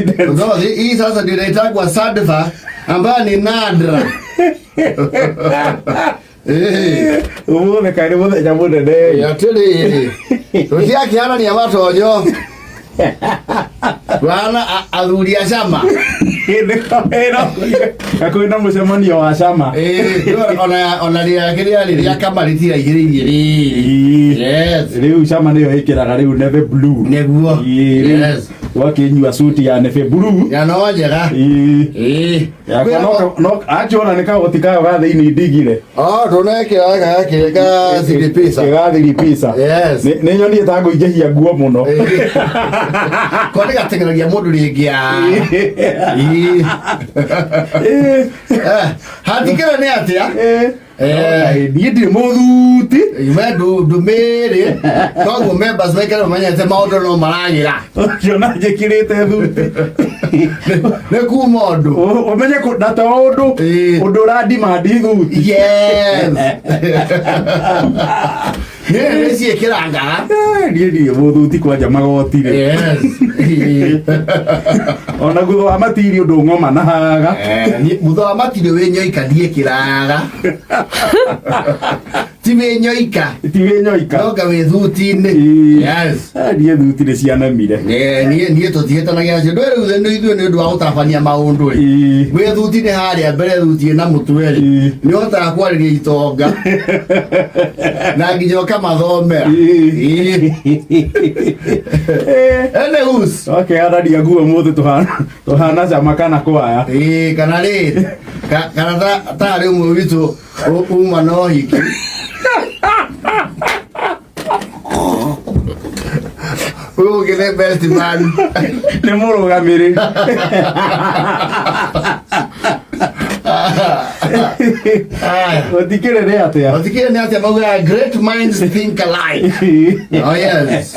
President. No, hii sasa ndio inaitagwa sadfa ambayo ni nadra. Eh. Ũmũthĩ kaĩ nĩ mũthenya mũnene. Atĩrĩrĩ, tũtiakĩharania matonyo twana athuri a cama. Hakuhĩ na mũcemanio wa cama. Eh, ona rĩake rĩarĩ rĩa kama rĩtiraihĩrĩirie rĩrĩ. Yes. Rĩu cama nĩyo ĩkĩraga rĩu neve blue. Nĩguo. Ĩĩ, rĩu Yes. wakĩnyua suti ya neve blue. Ya no njega. Ĩĩ. Ĩĩ. Yakwa no achiona nĩ kagoti kayo ga thĩinĩ ndigire. Oh, ndũnekĩra gakĩ ga thiripisa. Gĩgathiri pizza. Yes. Nĩ nyonie ta ngũingĩhia nguo mũno. Ko nĩ gateng'eragia mũndũ rĩngĩ Ĩĩ. Ĩĩ. Eh, hatikĩrĩ nĩ atĩa? Ĩĩ. Eh. Niĩ ndirĩ mũthuti. Yume ndumĩrĩ koguo members maikare mamenyete maũndũ no maragĩra. Ũkĩona njĩkĩrĩte thuti. Nĩ kuma ũndũ. Ũmenye na to ũndũ Ĩĩ. ũndũ ũrandimandi thuti. Yes. Niĩ nĩ ciĩkĩrangaga. Eh, niĩ ndirĩ mũthuti kwanja magoti rĩ. Yes. Ona thutha wa matiri ũndũ ng'oma na haga. Eh, thutha wa matirĩ wĩ nyoika ndiĩkĩraga. Ti wĩ nyoika. Ti wĩ nyoika. Noga wĩ thuti-inĩ. Ĩĩ. Yes. Eh, niĩ thuti nĩ cianemire. Niĩ tũtihĩtanagia nacio. Ndũĩ rĩu nĩ ithuĩ nĩ ũndũ wa gũtabania maũndũ rĩ. Ĩĩ. Wĩ thuti-inĩ harĩa mbere thuti ĩna mũtwe rĩ. Ĩĩ. Nĩ ũhotaga kwarĩria itonga. Na nginya ũkamathomera. Ĩĩ. Ĩĩ. Eh, Anyways. Wakeanania nguo mũthĩ tũhana cama kana kwaya. Ĩĩ, kana rĩrĩ kana tarĩ ũmwe witũ uma na ũhiki. Ũyũ ũngĩ nĩ best man. Nĩ mũrũgamĩrĩri. Aya. Gũtikĩrĩ nĩ atĩa. Gũtikĩrĩ nĩ atĩa maugaga great minds think alike. Oh yes.